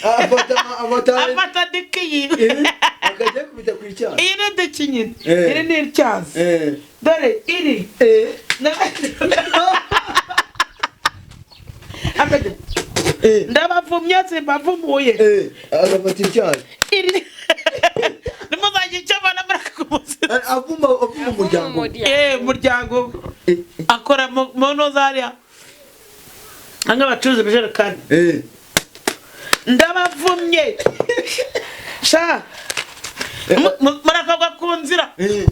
Afata afata Afata diki yiwe. Akajya kubita ku icyaha. Iyi ni diki nyine. Iri ni ityazo. Dore iri. Akajya ndabavumye, simbavumuye. Agafata icyaha. Iri nimuzajya icyo mbona murakagumuzi. Avuma, avuma umuryango. Umuryango we. Akora mu ntuzariya hano bacuruza ibijerekani. Ndabavumye sha. Murakagwa ku nzira.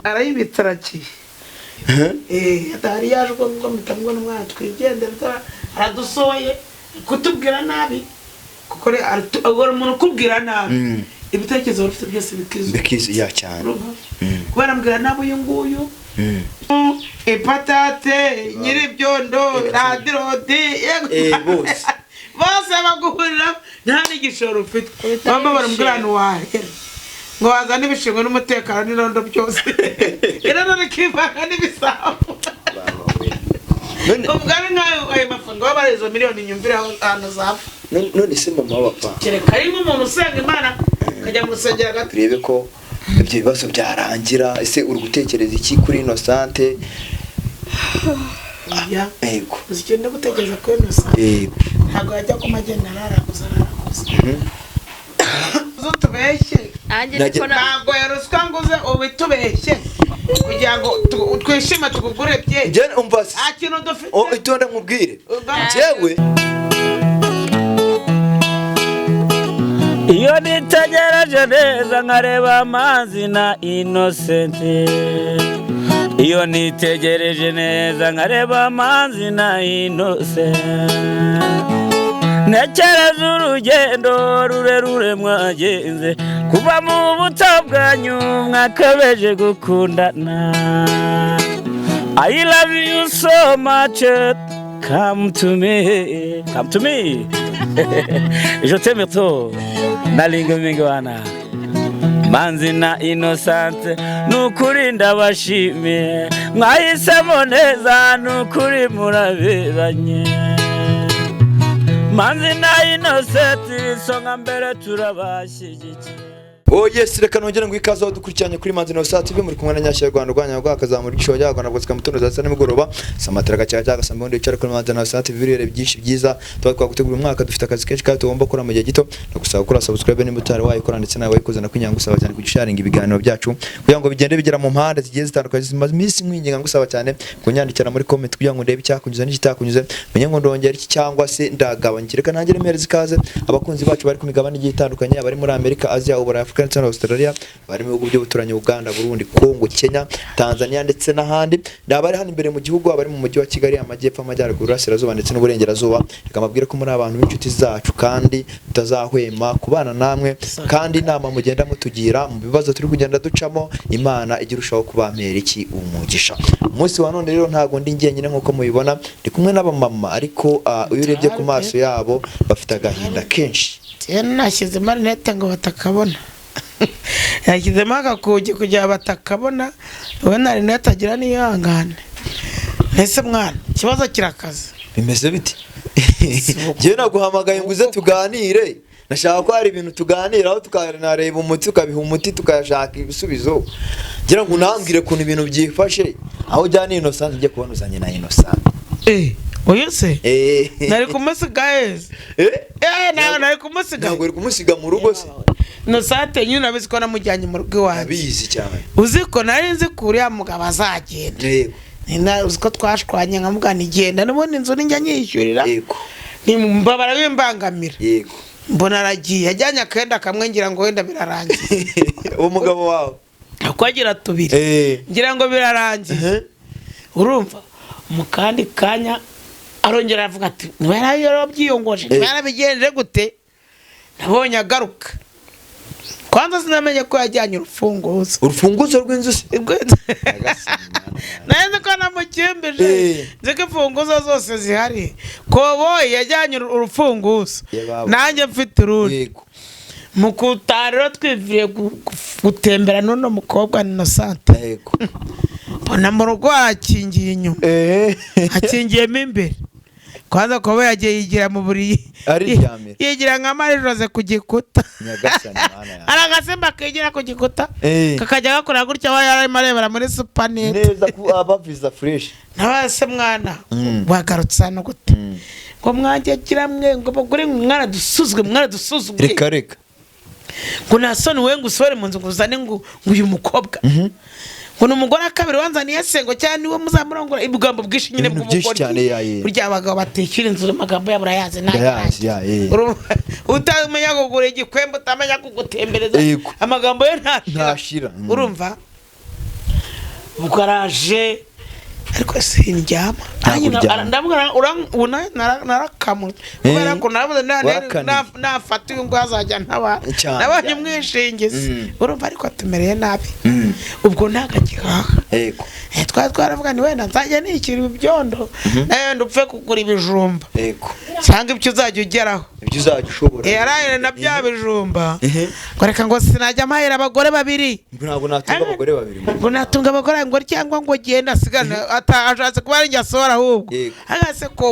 Arayibitsa, aragiye. Atari yaje ubwo ngo mpita mbona umwana twigendera, aradusohoye kutubwira nabi, kuko ubwo umuntu ukubwira nabi, ibitekerezo wari ufite byose bikizuka. Bikizu ya cyane. Urumva? Kubera ambwira nabi uyu nguyu, ipatate nyir'ibyondo radirodi. Bose. Bose baguhurira, nta n'igishoro ufite. Bamwe baramubwira ahantu wahera ngo wazane ibishingwe n'umutekano n'irondo byose, irondo rikivanga n'ibisambo. None Ubwo ari nkayo ayo mafaranga baba bari izo miliyoni, nyumvire aho ahantu zapfa. None se mama w'abapfa? Kereka ari nk'umuntu usenga Imana, akajya mu rusengero agati. Turebe ko ibyo bibazo byarangira. Ese uri gutekereza iki kuri Innocente? Ya. Yego. Uzi icyo ndi gutekereza kuri Innocent? Yego. Ntabwo yajya kuma agenda araraguza, araraguza. Uze utubeshye. Nanjye niko na Ntabwo yaruswa ngo uze ubitubeshye kugira ngo twishime, tukugure bye. Njye umva Nta kintu dufite. Oh, itonde nkubwire. Njyewe Iyo nitegereje neza nkareba amazi na Inosenti, iyo nitegereje neza nkareba amazi na Inosenti, ntekereza urugendo rurerure mwagenze kuva mu buto bwanyu mwakabeje gukundana. I love you so much. Come to me, come to me. Je t'aime trop. Nalinga mingi wana. Manzi na Innocent, nukuri ndabashimiye, mwahisemo neza, nukuri muraberanye. Manzi na Innocent, isonga mbere, turabashyigikiye. Oh yes, reka nongere ngo ikaze aho dukurikiranye kuri Manzi Innocent TV, muri kumwe na Nyashya Rwanda rwanya rwa kazamura igisho rya Rwanda bwose kamutondo za nimugoroba samatara gacya cyangwa sambundi wicara kuri Manzi Innocent TV, birere byinshi byiza tuba twagutegura umwaka. Dufite akazi kenshi kandi tugomba gukora mu gihe gito. Ndagusaba gukora subscribe nimba utari wayikora, ndetse nawe wayikoze na kunyanga gusaba cyane kugisharinga ibiganiro byacu kugira ngo bigende bigera mu mpande zigiye zitandukanye. Zimaze iminsi nkwinginga, ngusaba cyane kunyandikira muri comment kugira ngo ndebe icyakunyuze n'ikitakunyuze, menye ngo ndongera iki cyangwa se ndagabanya. Reka ntangire mpereza ikaze abakunzi bacu bari ku migabane igiye itandukanye, abari muri Amerika, Asia, Uburayi, Afurika ndetse na Australia, bari mu bihugu by'ubuturanyi, Uganda, Burundi, Congo, Kenya, Tanzania ndetse n'ahandi, ni abari hano imbere mu gihugu, abari mu mujyi wa Kigali, amajyepfo, amajyaruguru, urasirazuba ndetse n'uburengerazuba. Reka mbabwire ko muri abantu b'inshuti zacu kandi tutazahwema kubana namwe, kandi inama mugenda mutugira mu bibazo turi kugenda ducamo, Imana ijya irushaho kubampera iki umugisha. Umunsi wa none rero ntabwo ndi njyenyine nk'uko mubibona, ndi kumwe n'abamama, ariko iyo urebye ku maso yabo bafite agahinda kenshi. Nashyizemo rinete ngo batakabona, yashyizemo agakugi kugira ngo batakabona. We na rinete agira n'ihangane. Mbese mwana, ikibazo kirakaze. Bimeze bite? Njyewe naguhamagaye ngo uze tuganire, nashaka ko hari ibintu tuganiraho, tukanareba umuti, tukabiha umuti, tukashaka ibisubizo, ngira ngo unambwire ukuntu ibintu byifashe aho ujyana Innocent. Ujye kubona uzanye na Innocent. Uyu se? Eh. Nari kumusiga heza. Eh? Ntabwo nari kumusiga. Ntabwo uri kumusiga mu rugo se? Innocent nyine urabizi ko namujyanye mu rugo iwanjye. Abizi cyane. Uzi ko nari nzi ko uriya mugabo azagenda. Uzi ko twashwanye, nkamuga nigenda n'ubundi inzu ninjya nyishyurira. Mbabara bimbangamira. Mbona aragiye ajyanye akenda kamwe, ngira ngo wenda birarangiye. Uwo mugabo wawe? Uko agira tubiri. Ngira ngo birarangiye. Urumva mu kandi kanya arongera aravuga ati niba yarabyiyongoje, niba yarabigenje gute. Nabonye agaruka, kwanza sinamenye ko yajyanye urufunguzo. Urufunguzo rw'inzu se? Nari nzi ko namukimbije. Nzi ko imfunguzo zose zihari. Koboyi yajyanye urufunguzo. Ye baba. Nanjye mfite urundi. Mu gutaha rero twiviriye gutembera n'uno mukobwa Innocent, mbona mu rugo hakingiye inyuma, hakingiyemo imbere. Kwanza kuba yagiye yigira mu buriri, Ariryamira. yigira nka Marie Jose ku gikuta. Nyagasani Mana yanjye. Hari agasimba kigira ku gikuta, Eh. kakajya gakora gutya, aba yarimo arebera muri supanete. Neza ko aba visa fresh. Nabase mwana, Mm. wagarutse hano gute? Mm. Ngo mwanjye mwe, ngo bagore, mwaradusuzwe, mwaradusuzugwe. Reka reka. Ngo nta soni wowe, ngo usohore mu nzu, ngo uzane ngo uyu mukobwa, ngo ni umugore wa kabiri wanzaniye se, ngo cyangwa niwe muzamurongora, ibigambo bwinshi nyine. Ibintu byinshi Bw'ubugoryi. cyane, ya, ye. Burya abagabo batekera inzu, amagambo yabo urayazi. Ndayazi, ya, ye. Urumva, utamenya kugura igikwembe, utamenya kugutembereza, Yego. amagambo ye ntashira. Ntashira. Mm. Urumva, ubwo araje, ariko sindyama. Ntabwo uryama. Ndavuga ubu narakamutse kubera ko naravuze Warakaniye. nafata uyu nguyu azajya ntabara. Cyane. Nabonye umwishingizi. Mm. Urumva, ariko atumereye nabi. Mm. Ubwo ntabwo agihaha. Yego. Twari twaravuga ni wenda nzajya nishyura ibyondo, nawe wenda upfe kugura ibijumba, Yego. cyangwa ibyo uzajya ugeraho. Ibyo uzajya ushobora. Yarayire na bya bijumba, Mhm. ngo reka, ngo sinajya mpahira abagore babiri. Ngo ntabwo natunga abagore babiri mu Ngo natunga abagore, ngo cyangwa ngo genda asigane, ashatse kuba ari njye asohora ahubwo. Yego. Agase ko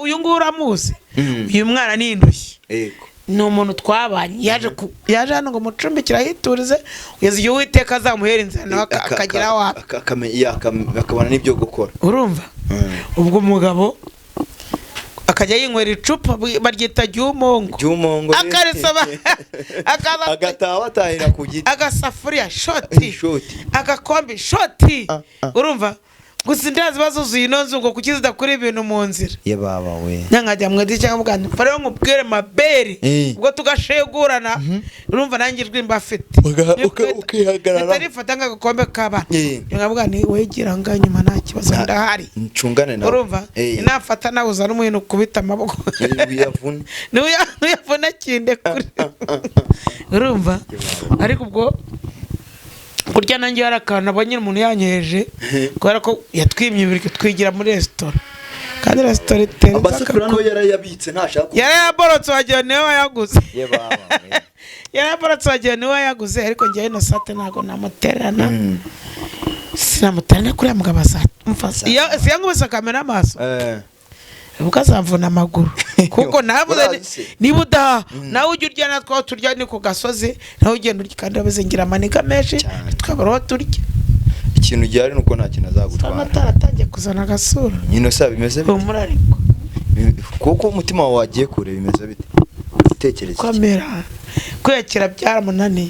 uyu nguyu uramuzi? Mm. Uyu mwana ni indushyi. Yego. Ni umuntu twabanye, yaje hano ngo mucumbikire, ahiturize kugeza igihe Uwiteka azamuhera inzira nawe akagera aho aba. Akabona n'ibyo gukora. Urumva, Mm. ubwo umugabo akajya yinywera icupa baryita ry'umungu. By'umongo. Akarisoma akaza Agataha batahira ku giti. Agasafuriya shoti. Shoti. Agakombe shoti. Ah, ah. Urumva, gusa inda ziba zuzuye ino nzu, ngo kuki zidakora ibintu mu nzira? Ye baba we. Nkajya mu idirishya nkavuga nti mfa rero nkubwire maberi. Eh. Ubwo tugashegurana, urumva nanjye ijwi mba afite. Ukihagarara. Mpita nifata nk'agakombe k'abana, Eh. nkavuga nti wegira nga nyuma, nta kibazo, ndahari. Ncungane nawe. Urumva, Eh. nafata nawe uzana umuhino ukubita amaboko. Uyavune. Nuyavuna kinde kure. Urumva, ariko ubwo kurya nanjye hari akantu nabonye umuntu yanyeje, kubera ko yatwimye ibiryo, twigira muri resitora, kandi resitora itera. Amasafuriya nawe yarayabitse, ntashaka. Yarayaborotse, wagira niwe wayaguze. Ye baba we. Yaraborotse, wagira niwe wayaguze. Ariko njyewe na sate ntabwo namutererana. Mm. Sinamutererana kuriya mugabo azamfasa iyo siyankubise akamena amaso. Eh. Ubwo azamvuna amaguru, kuko navuze Urazi se? niba udaha nawe ujya urya, natwe aho turya ni ku gasozi, nawe ugenda urya, kandi urabizi ngira amaniga menshi. Cyane. Twabura aho turya. Ikintu gihari ni uko nta kintu azagutwara. Amatara atangiye kuzana agasura. Nyine se bimeze bite? Humura ariko. Kuko umutima wawe wagiye kure, bimeze bite? Utekereza iki? Kwamera kwiyakira byaramunaniye.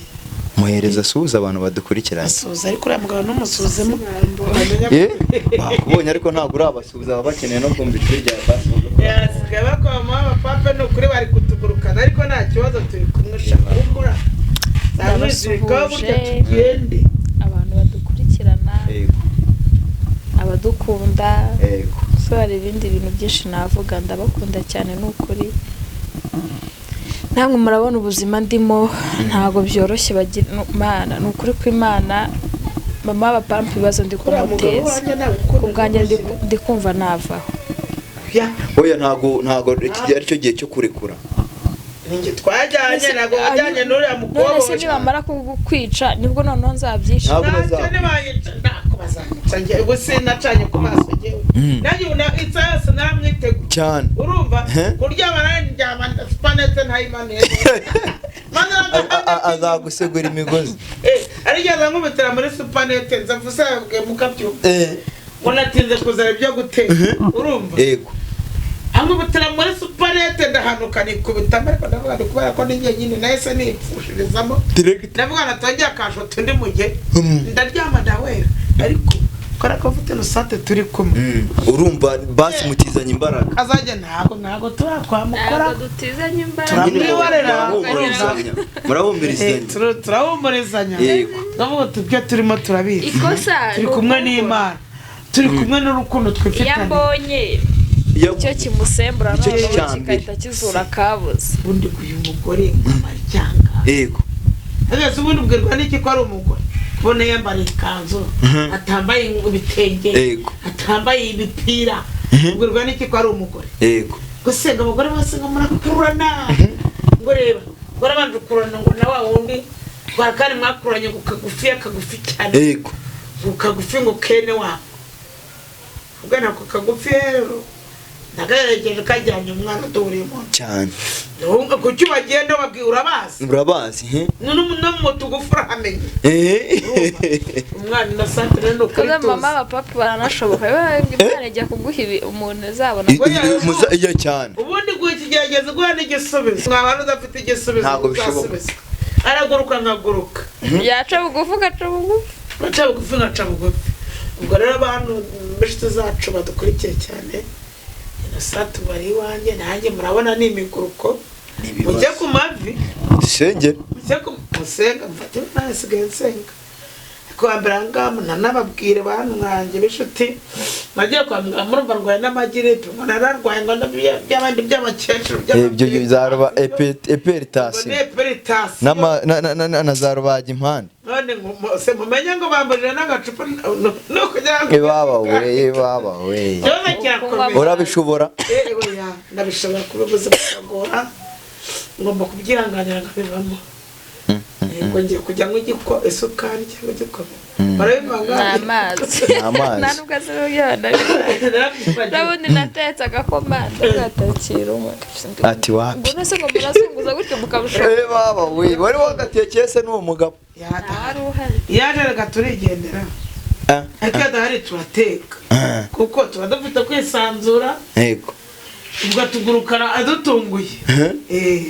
Muhereza asuhuza abantu badukurikiranye. Asuhuza, ariko uriya mugabo n'umusuzemo. Eh, bakubonye ariko ntabwo urabasuhuza, baba bakeneye no kumva ijwi rya basi. Yasigaye bakoma abapape, ni ukuri bari kutugurukana, ariko nta kibazo, turi kumwe shaka humura, zamwizirikaho burya tugende. Abantu badukurikirana, Yego. abadukunda, Yego. so hari ibindi bintu byinshi navuga, ndabakunda cyane ni ukuri. Namwe murabona ubuzima ndimo ntabwo byoroshye, bagira Mana, ni ukuri kw'Imana, mama w'abapampa ibibazo ndi Uriya mugabo kumuteza. wanjye ntabwo Ku bwanjye ndi kumva navaho. Ya. Oya, ntabwo iki ari cyo gihe cyo kurekura. Ninjye twajyanye, ntabwo wajyanye n'uriya mukobwa. None se nibamara kukwica nibwo noneho nzabyishima? Ntabwo Ntacyo. bazakwica. Nibanyica ntako bazanyica, njye ubu sinacanye ku maso njyewe. Mm. Nanjye ubu isaha yose naramwiteguye. Cyane. Urumva, Eh? kuryama nanjye ndyama supanete ntayimanuye. Azagusegura imigozi. Arigeze nkubitira muri supanete, nza mvuze mukabyumva, Eh. ngo natinze kuzana ibyo guteka, urumva, Yego. ankubitira muri supanete, ndahanuka nikubitamo, ariko ndavuga ni kubera ko ninjye nyine nahise nipfushirizamo. Direct. Ndavuga natongeye akanshota undi muge. Mm. Ndaryama ndahwera, ariko kubera ko mfite rusate turi kumwe. Mm. Urumva basi mutizanye imbaraga. Azajya ntabwo turakwamukora. Dutizanye imbaraga. Turamwiborera. Murahumurizanya. Murahumurizanya. Turahumurizanya. Yego. Ndavuga uti ibyo turimo turabizi. Ikosa Turi ni kumwe uko n'Imana, turi kumwe n'urukundo iyo twifitanye. mbonye icyo kimusembura, Icyo noneho cya mbere. kigahita kizura akabuze. Ubundi uyu mugore amaryanga. Yego. Ese ubundi ubwirwa n'iki ko ari umugore? Kubona yambariye ikanzu, atambaye ibitenge, Yego. atambaye imipira, ubwirwa n'iki ko ari umugore? Yego. Gusenga abagore bose ngo murakururana, ngo reba ngo urabanje ukururana, ngo na wa wundi ngo kandi mwakururanye ngo kagufi kagufi cyane. Yego. Ngo kagufi, ngo kene wabo, ubwo nako kagufi rero. Nagaherekeje kajyanye umwana duhuriye mu nzu. Cyane. Kuki bagenda babwira urabazi? Urabazi he? No mu tugufi urahamenye. Umwana na santire ni ukuri Kuko mama tuzi. abapapa baranashoboka. Imana ijya kuguha ibi umuntu azabona. Iyo cyane. Ubundi guha ikigeragezo guha n'igisubizo. Mwaba udafite igisubizo Ntabwo bishoboka. uzasubiza. Araguruka nkaguruka. Yaca bugufi ugaca bugufi. Baca bugufi nkaca bugufi. Ubwo rero abantu b'inshuti zacu badukurikiye cyane, Innocent bari iwanjye nanjye murabona ni imiguruko. Mujye ku mavi. Dusengere. Mujye ku musenga mfate nawe nsigaye nsenga. Ariko hambere aha ngaha nanababwire bantu mwanjye b'inshuti, nagiye kwa muganga murumva ndwaye n'amagiripe, ngo nararwaye ngo by'abandi by'abakecuru Ibyo bizaruba eperitasi. Ngo ni eperitasi. Na za rubaga impande. None ngo se mumenye ngo bambajije n'agacupa no kugira ngo Ibaba we, ibaba we. Ikibazo kirakomeye. Urabishobora? Oya, ndabishobora kubibuza bikagora, ngomba kubyihanganira nkabivamo. Yego, ngiye kujya nk'igiko isukari cyangwa igikoma barabivanga. Ni amazi. Ni amazi. Nta nubwo azi uburyo Ndabona natetse agakoma ndagatakira umwe. Ati wapi? Mbona se ngo murazunguza gutyo mukabushobora. Ibaba we, wari wagatekeye se n'uwo mugabo? Ntawari uhari. Yaje reka turigendera, ariko iyo adahari turateka kuko tuba dufite kwisanzura. Yego. Ubwo tugurukana adutunguye.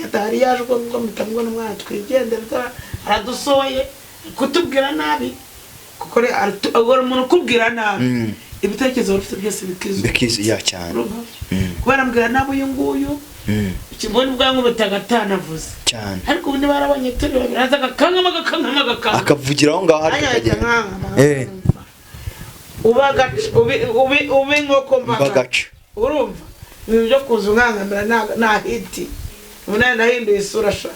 Adahari yaje ubwo ngo mpita mbona umwana twigendera aradusohoye kutubwira nabi, kuko ubwo umuntu ukubwira nabi ibitekerezo wari ufite byose bikizuka. Bikizu ya cyane. Kubera ambwira nabi uyu nguyu, ikiboni bwangu butagatanavuze Cyane. ariko ubundi barabonye turi babiri araza agakankama agakankama agakankama Akavugira aho ngaho ariko akagenda. Uba agaca ubi inkoko Mbagaca. Urumva ibintu byo kuza unkankamira nta hiti ubu nawe nahinduye isura sha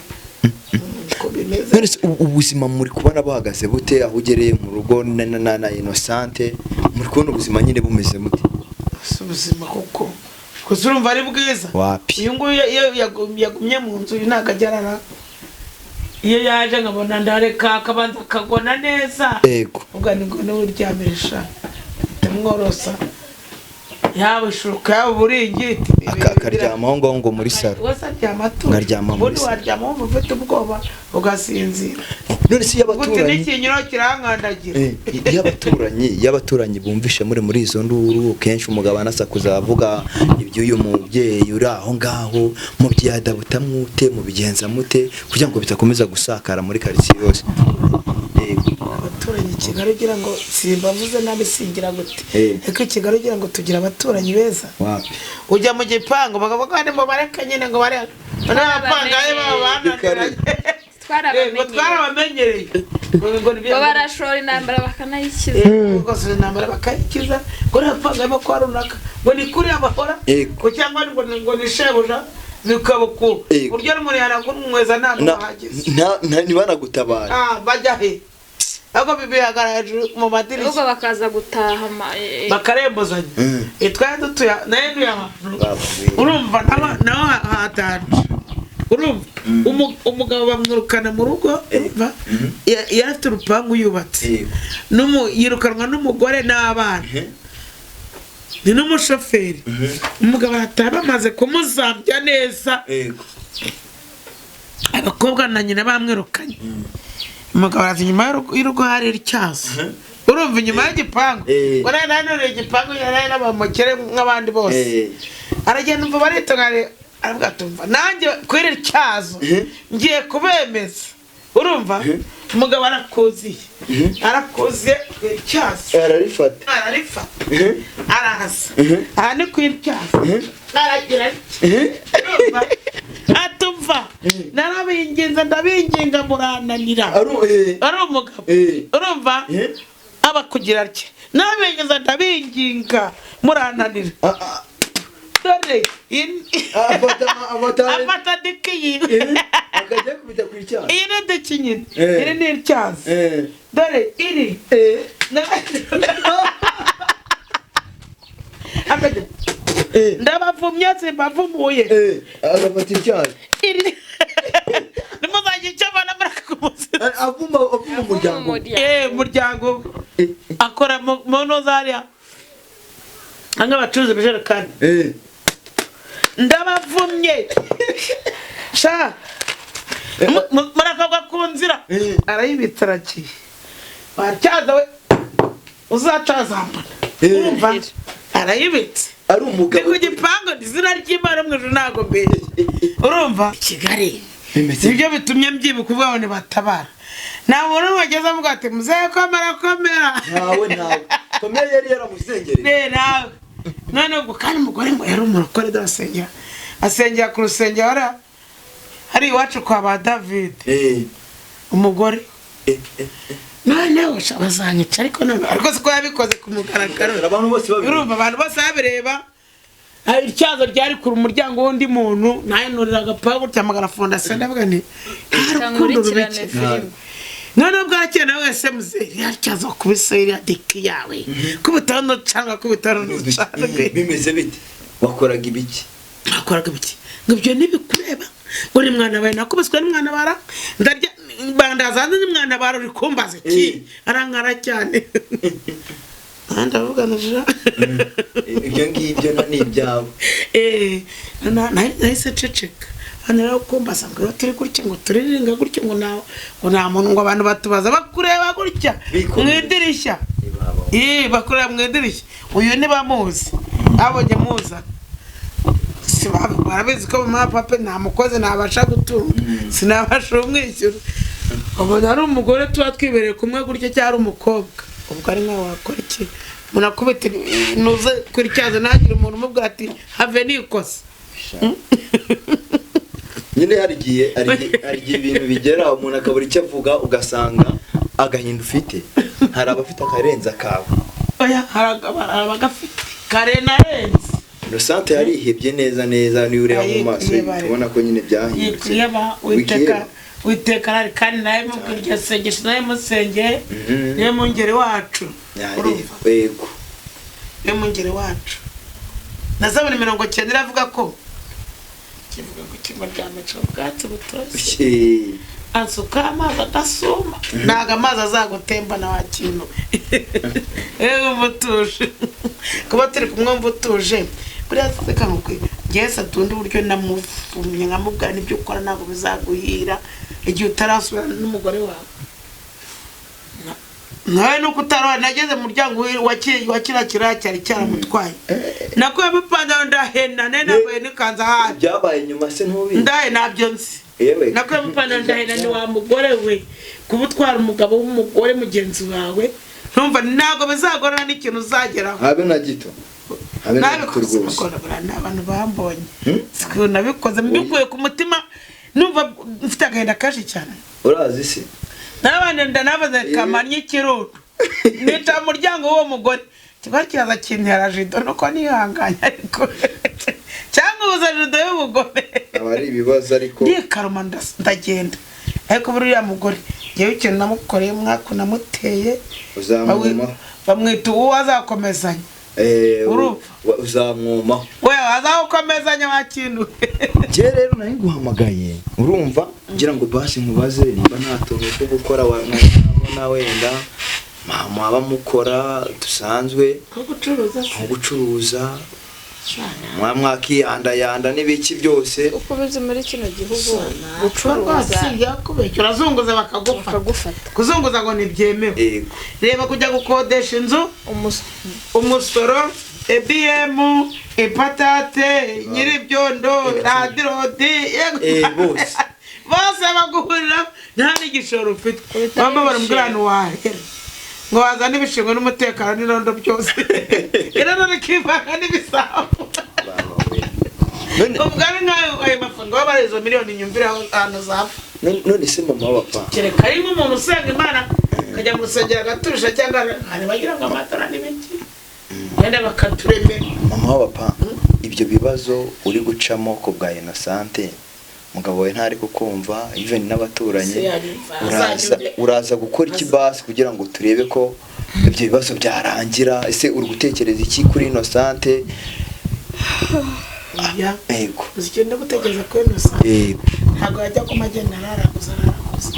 uko bimeze. None se ubuzima muri kubona buhagaze bute aho ugereye mu rugo na Innocente, muri kubona ubuzima nyine bumeze mute? Si ubuzima kuko gusa urumva ari bwiza. Wapi? Uyu nguyu iyo yagumye mu nzu uyu ntabwo ajya arara, iyo yaje nkabona ndareka akabanza akagona neza. Yego. Ubwo ni ngo niwe uryamisha ndamworosa yaba ishuka yaba uburingiti Akaryama aho ngaho ngo muri salo. Wese aryama atuje. Nkaryama muri Ubundi salo. waryama wumva ufite ubwoba ugasinzira. None se iyo Uti abaturanyi n'ikinyuro kirankandagira. Iyo abaturanyi bumvishe muri izo nduru kenshi umugabo anasakuza avuga iby'uyu mubyeyi uri aho ngaho, mubyadabuta mute, mubigenza mute kugira ngo bidakomeza gusakara muri karitsiye yose? Yego. Abaturanyi i Kigali ugira ngo simbavuze nabi singira gute, ariko i Kigali ugira ngo tugira abaturanyi beza. Wapi? Ujya mu gipangu bakavuga ngo bareka nyine ngo bareka n'abapangayi baba bananiranye. Twarabamenyereye. Twarabamenyereye. Ngo barashora intambara bakanayikiza. Ngo intambara bakayikiza, ngo n'abapangayi bo kwa runaka ngo ni kuriya bahora, Yego. ngo cyangwa ngo ni shebuja bikaba uku Yego. buryo n'umuntu yanakumweza nta n'uhageze. Ntibanagutabara. Bajya he? Ahubwo bibihagarara hejuru mu Ahubwo madirishya. bakaza gutaha Bakarembuzanya. Twari dutuye nayo nduye ahantu urumva naho hatanje urumva umugabo bamwirukana mu rugo, urumva yari afite urupangu yubatse, yirukanwa n'umugore n'abana ni n'umushoferi. Umugabo arataha bamaze kumuzambya neza, abakobwa na nyina bamwirukanye. Umugabo araza inyuma y'urugo hari ityazo, urumva inyuma y'igipangu, ngo nawe nanone igipangu yari n'abamukire nk'abandi bose. Aragenda umva baritunganya, aravuga ati umva nanjye kuri iri tyazo ngiye kubemeza. Urumva umugabo arakuziye arakuziye ityazo ararifata ararifata arahasa aha ni ku ityazo aragira ati atumva narabinginze ndabinginga murananira. Ari umugabo urumva aba kugira atya narabinginze ndabinginga murananira dore afata diki yiwe. Akajya kubita ku icyaha. Iyi ni diki nyine, iri ni ityazo dore iri. Ndabavumye simbavumuye. Agafata icyaha. Iri nimuzajya icyo mbona murakagumuza. Avuma umuryango. Umuryango we akora mu ntuzariya nk'abacuruza ibijerekani. Ndabavumye sha, murakagwa ku nzira. Arayibitsa, aragiye. Watyaza we, uzacazambana. Urumva arayibitse. Ari Ni umugabo ku gipangu, ni izina ry'Imana mu ijuru, ntabwo mbere. Urumva Kigali Bimeze nibyo bitumye mbyibuka ubwo abantu batabara, nta muntu wageze avuga ati: "Muzehe, komera, komera." Ntawe, ntawe. Komera yari yaramuzengereje. Ne, nawe none ubwo kandi umugore ngo yari umurokore, dore asengera, asengera ku rusengero hariya hari iwacu kwa ba David. Umugore noneho sha bazanyica, ariko none ariko siko yabikoze ku mugaragaro. Abantu bose babireba. Urumva abantu bose babireba. Ah, ityazo ryari kure umuryango w'undi muntu, nawe nurira agapangu gutya magana fondasiyo, ndavuga nti nta rukundo Nkurikirane rubike. filime. Noneho bwarakeye, nawe wese muzehe, iriya tyazo wakubise, iriya deki yawe, kubitaho nucanga, kubitaho nucanga. Bimeze bite? Wakoraga ibiki? Nakoraga ibiki? Ngo ibyo ntibikureba, ngo ni mwana wawe nakubiswe, ni mwana bara ndarya bandaza hanze, ni mwana bara uri kumbaza iki? Arankara cyane. Ah, ndavuga na Ibyo ngibyo ni ibyawe. Eh, nahise nceceka. Hano rero kumbaza ngo iyo turi gutya, ngo turiringa gutya, ngo nta muntu, ngo abantu batubaza bakureba gutya Bikomeye. mu idirishya. Eh, bakureba mu idirishya. Uyu ntibamuzi, babonye muza. Si barabizi ko mama papa nta mukozi nabasha gutunga, sinabasha umwishyura. Ubona ari umugore tuba twibereye kumwe gutya cyangwa ari umukobwa, ubwo ari nkawe wakora iki? Umuntu akubita nuze kuri cyazo, ntagire umuntu umubwira ati have nikoze. Nyine hari igihe ibintu bigera umuntu akabura icyo avuga, ugasanga agahinda ufite hari abafite akarenze akawe. Oya, hari abagafite kare narenze. Innocente yarihebye neza neza, niba ureba mu maso ye, Yiheba. ubona ko nyine byahindutse. Yikwiyeba. Witeka, Witeka arahari, kandi nawe mubwira iryo sengesho, nawe musengeye. Niwe mungeri wacu. Urumva? Yego. Niwe mungeri wacu. Na Zaburi 90 iravuga ko kivuga ngo ikigo ryameca ubwatsi butoshye, ansuka amazi adasuma. Ntabwo amazi azagutembana wa kintu. Ewe mva utuje, kuba turi kumwe mva utuje. Buriya reka nkubwire, njyewe Satunda uburyo namuvumye, nkamubwira n'ibyo ukora ntabwo bizaguhira igihe utarasubirana n'umugore wawe. Nawe nuko utarabona, nageze mu muryango wa kiriya kiraya cyari cyaramutwaye, nakuyemo ipantaro ndahena, nari nambaye n'ikanzu ahandi. Byabaye nyuma se ntubizi? Ndahe, ntabyo nzi. Yewe. Nakuyemo ipantaro ndahena. Ni wa mugore we, kuba utwara umugabo w'umugore mugenzi wawe, ntumva ntabwo bizagorana n'ikintu uzageraho. Habe na gito, habe na gito. Nabikoze Rwose. mugoroba ni abantu bambonye. Hmm? Siko nabikoze mbikuye ku mutima, numva mfite agahinda kenshi cyane. Urazi se? N'abandi ndanabaze kamannye ikirundo, nica mu muryango w'uwo mugore, kiba kiraza kintera jido, nuko nihanganye, ariko cyangwa ubuza jido y'ubugome. Aba ari ibibazo ariko. Ndikaruma, ndagenda. Ariko buriya mugore, ngewe ikintu namukoreye, umwaka namuteye. Uzamwumaho. Bamwita uwo azakomezanya. Urumva? Uzamwumaho. We azakomezanya wa kintu. Njye rero nari nguhamagaye, urumva, ngira ngo basi nkubaze nimba nta tuntu two gukora wabona, wenda mwaba mukora dusanzwe. Nko gucuruza? Nko gucuruza, mwakiyandayanda n'ibiki byose. Uko ubizi muri kino gihugu gucuruza Yakubeshya, urazunguza bakagufata. Bakagufata. Kuzunguza ngo ntibyemewe. Yego. Reba kujya gukodesha inzu, umusoro, EBM, ipatate, nyir'ibyondo, landlord. Bose. Bose baguhurira, nta n'igishoro ufite. Kubita Bamwe baramubwira n'ibishingwe. ntiwahera ngo wazane ibishingwe n'umutekano n'irondo byose, irondo rikivanga n'ibisambo. None Ubwo ari nkayo ayo mafaranga baba bari izo miliyoni, nyumvire aho ahantu zapfa. None se mama w'abapapa? Kereka ari nk'umuntu usenga Imana, akajya mu rusengero agaturusha, cyangwa hari bagira ngo amatora n'ibiki, wenda bakaturemera. Mama w'abapapa, ibyo bibazo uri gucamo ku bwa Innocente, umugabo wawe ntari kukumva, even n'abaturanyi. Se yabimva, Uraza azanyumve. uraza gukora iki basi kugira ngo turebe ko ibyo bibazo byarangira? Ese uri gutekereza iki kuri Innocente? Oya. Yego. Uzi ikintu ndi gutekereza kuri Innocent? Yego. Ntabwo yajya kuma agenda araraguza, araraguza.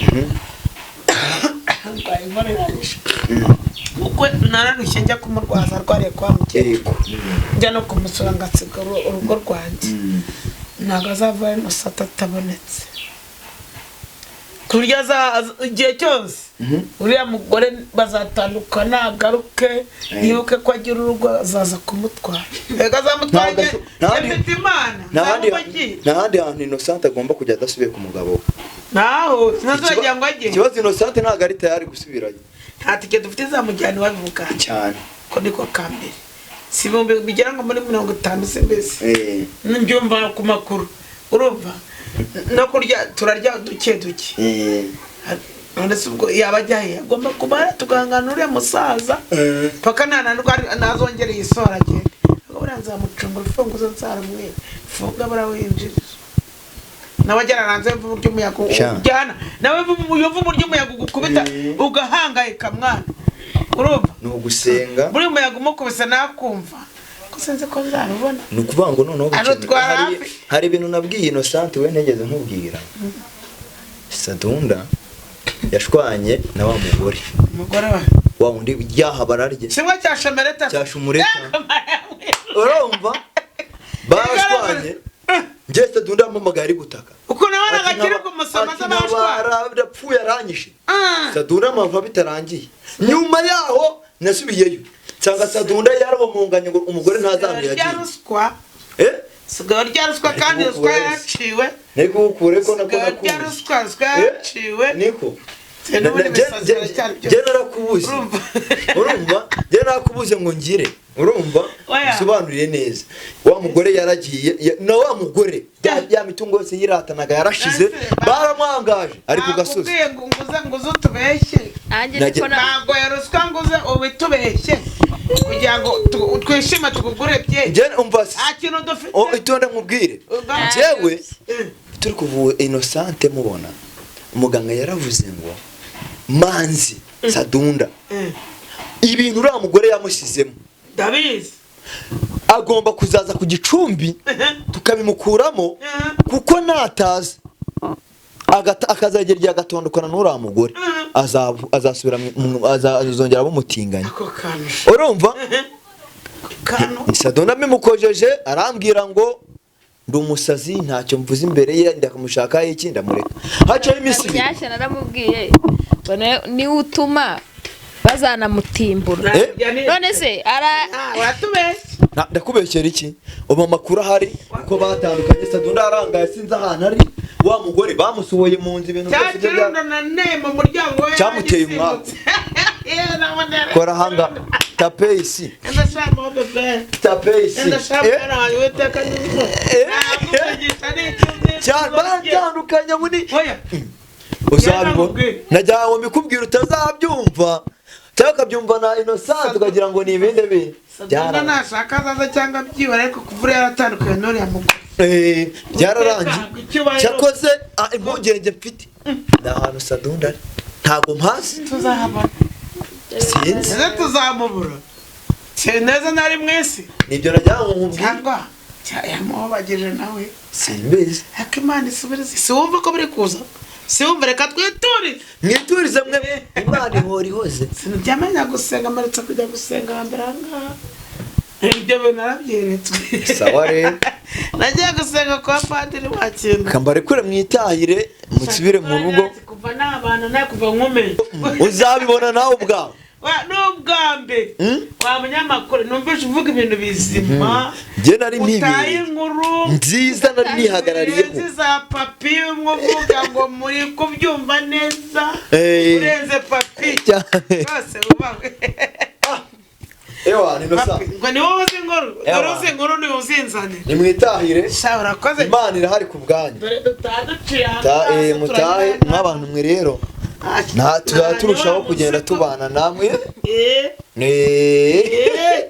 Ndwaye inkorora iranyishe, kuko nararushye njya kumurwaza arwariye kwa mukecuru, Yego. njya no kumusura ngasiga urugo rwanjye. Ntabwo azavayo umusatsi atabonetse, ku buryo igihe cyose uriya mugore bazatandukana agaruke yibuke ko agira urugo, azaza kumutwara. Reka azamutwara. Afite Imana. Nzamumugira. Nta handi hantu Innocent agomba kujya adasubiye ku mugabo we. Naho sinazagira ngo ajye. Ikibazo, Innocent ntabwo ari tayari gusubirayo. Nta tike dufite izamujyana iwabo i Bugande. Cyane. Ko niko ka mbere, si ibihumbi bigera ngo muri 50 se mbese? Mbyumva ku makuru, urumva no kurya turarya duke duke. None se ubwo yaba ajya he? Agomba kuba tugahangana uriya musaza paka nananirwa nazongere yisora agende. Ahubwo buriya nzamucunga urufunguzo, nzarumwiba, funga barawinjirira, nawe agera hanze yumva uburyo umuyaga Sha. ujyana nawe, yumva uburyo umuyaga ugukubita ugahangayika mwana, urumva? Ni ugusenga. Buriya umuyaga umukubise nakumva ko sinzi ko nzarubona. Ni ukuvuga ngo noneho Arutwara hafi. Hari ibintu nabwiye Innocent we ntegeze nkubwira. Sadunda yashwanye na wa mugore. Umugore we? Wa wundi ryaha bararye. Kimwe cya shomereta. Cya shumureta. Urumva barashwanye, njye Sadunda yampamagaye ari gutaka. Ukuntu abana Ati bakiri kumusoma ati z'abashwana. Ndapfuye, aranyishe. Sadunda amava bitarangiye. Nyuma yaho nasubiyeyo nsanga Sadunda yarabamunganye ngo umugore ntazamenya Rya yagiye. ruswa. Eh. Sigaho rya ruswa kandi Ariko ruswa wese. yaraciwe. Niko ukure ko nako Sigaho rya nakubuze. ruswa, ruswa yaraciwe. Niko. Se n'ubundi ibisazi biracyari byose. Njye narakubuze. Urumva? Urumva, njye narakubuze ngo ngire, urumva, Oya. usobanuriye neza. Wa mugore yaragiye, na wa mugore ya mitungo yose yiratanaga yarashize. Nase, Baramwangaje ari ku gasozi. Nakubwiye ngo nguze utubeshye. Nanjye niko na Ntabwo ya ruswa, nguze ubitubeshye kugira ngo twishime tukugure bye. Njye umva Nta kintu dufite. O, itonde nkubwire. Umva. Njyewe Eh. turi kuvura Innocente, mubona umuganga yaravuze ngo Manzi Sadunda, Eh. ibintu uriya mugore yamushyizemo, Ndabizi. agomba kuzaza ku gicumbi tukabimukuramo, kuko nataza akazagera igihe agatondukana n'uriya mugore, azasubira azongera abe umutinganyi. Ako kantu. Urumva? Kantu. Sadona mbimukojeje arambwira ngo ndi umusazi, ntacyo mvuze imbere ye, ndakamushaka iki, ndamureka. Hacaho iminsi 2. Nyashya naramubwiye ngo niwe utuma bazanamutimbura. Eh? None se ara Ah, uratubeshye. Ndakubeshyera iki? Ubu amakuru ahari uko batandukanye, Sadunda arangaye, sinzi ahantu ari. Wa mugore bamusohoye mu nzu, ibintu Cya byose bye kirundo na ne mu muryango we. Cyamuteye umwaku. Kora hanga tape isi. Ndashaka bebe. Tape isi. Ndashaka Eh? nawe witeka n'izo. Eh. Nakuvugisha n'icyo Cyane baratandukanye muri Oya. uzabibona. Yaramubwiye. Nagira ngo mbikubwire utazabyumva cyangwa ukabyumva na Innocent ukagira ngo ni ibindi bintu. Sadunda nashaka azaza cyangwa byibara, ariko kuvura yaratandukanye n'uriya mugore. Eh, byararangiye. Uwiteka, icyubahiro. Cyakoze impungenge mfite ni ahantu Sadunda ari, ntabwo mpazi. Tuzahabona. Sinzi. Neza tuzamubura. Si neza nari mwese. Nibyo nagira ngo nkubwire. Cyangwa yamubagije nawe. Simbizi. Ariko Imana isubirize. Si wumva ko biri kuza? Si wumva? Reka twiturize. Mwiturize mwe, Imana ihora ihoze. Sinjyamenya gusenga, mperutse kujya gusenga hambere ahangaha. Ibyo bintu narabyeretswe. Sawa rero. Nagiye gusenga kwa padiri wa kintu. Kambarekure mwitahire, musubire mu rugo. Kuva n'abana nawe kuva nkomeye. Uzabibona nawe ubwawe. N'ubwa mbere. Hmm? Wa munyamakuru, numvise uvuga ibintu bizima. Njye nari Utaye ntibereye inkuru. nziza nari nihagarariyeho. Urenze za papi, umwe uvuga ngo muri kubyumva neza. Eh. Urenze papi. Cyane. Rwose wubahwe. Ewa ni nosa. Papi, ngo ni wowe uzi inkuru. Ewa. Dore uzi inkuru niwe uzinzanira. Nimwitahire. Sha urakoze. Imana irahari ku bwanyu. Dore dutaha duciye Ta, ahangaha, mutahe turagenda. mw'abantu mwe rero. Ah, Nta tuzaba turushaho wa kugenda musego. tubana namwe. Eh, Eh. eh.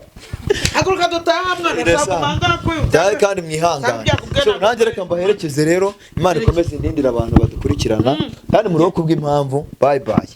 Haguruka dutaha mwana, Birasa. nzagumanga kuyu. Tahe kandi mwihangane. So, nanjye reka mbaherekeze rero. Imana ikomeze indindire abantu badukurikirana kandi muriho kubw'impamvu. Bye bye.